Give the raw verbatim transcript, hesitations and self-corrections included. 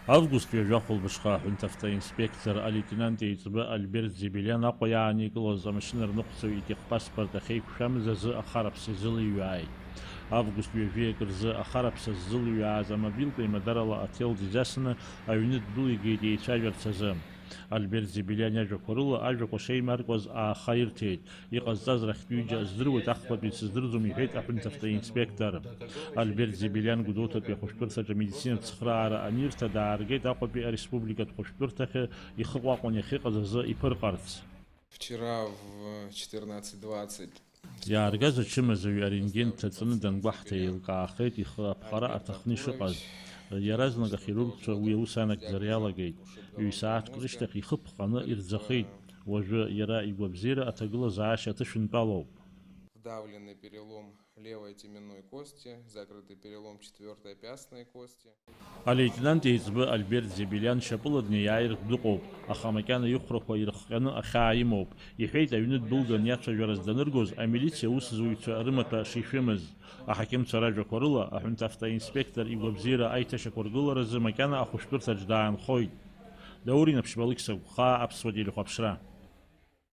Август ҩажәа хәылбыҽха аҳәынҭавтоинспектор алеитенант еиҵбы Альберт Зебелиан Аҟәа иааникылоз амашьына рныҟәцаҩ итехпаспорт ахьеиқәшәамыз азы ахараԥса изылыҩааит. Август ҩажәи акы рзы ахараԥса ззылыҩааз амобилтә еимадарала аҭел дизасны аҩны ддәылигеит еицәажәарц азы. Альберт Зебелиан иажәақәа рыла, ажәақәа шеимаркуаз ааха ирҭеит. Иҟазҵаз рахьтә ҩыџьа здыруеит, ахԥатәи дсыздырӡом, иҳәеит аҳәынҭавтоинспектор. Альберт Зебелиан Гәдоуҭатәи ахәышәтәырҭаҿы амедицинатә цхыраара анирҭа, дааргеит Аҟәатәи ареспубликатә хәышәтәырҭахьы ихы ҟәаҟәан иахьыҟаз азы иԥырҟарц. Вчера в четырнадцать двадцать. Иааргаз ачымазаҩ арентген дҭаҵаны дангәаҳҭа, еилкаахеит ихы аԥҟара аҭахны ишыҟаз. Иаразнак ахирургцәа уи аус анагӡара иалагеит. Ҩ-сааҭк рышьҭахь ихы ԥҟаны ирӡахеит. Уажәы иара игәабзиара аҭагылазаашьа аҭышәынтәалоуп. Вдавленный перелом левой теменной кости, закрытый перелом четвёртой пястной кости. Алеитенант еиҵбы Альберт Зебелиан шьапыла днеиааиртә дыҟоуп, аха макьана ихәрақәа ирыхҟьаны ахьаа имоуп, иҳәеит аҩны ддәылган иацәажәараз даныргоз амилициа аусзуҩцәа рымаҭәа шишәымыз. Аҳақьымцәа ражәақәа рыла, аҳәынҭавтоинспектор игәабзиара аиҭашьақәыргыларазы макьана ахәышәтәырҭаҿ даанхоит. Даур Инаԥшьба, Алықьса Гәхаа, Аԥсуа телехәаԥшра.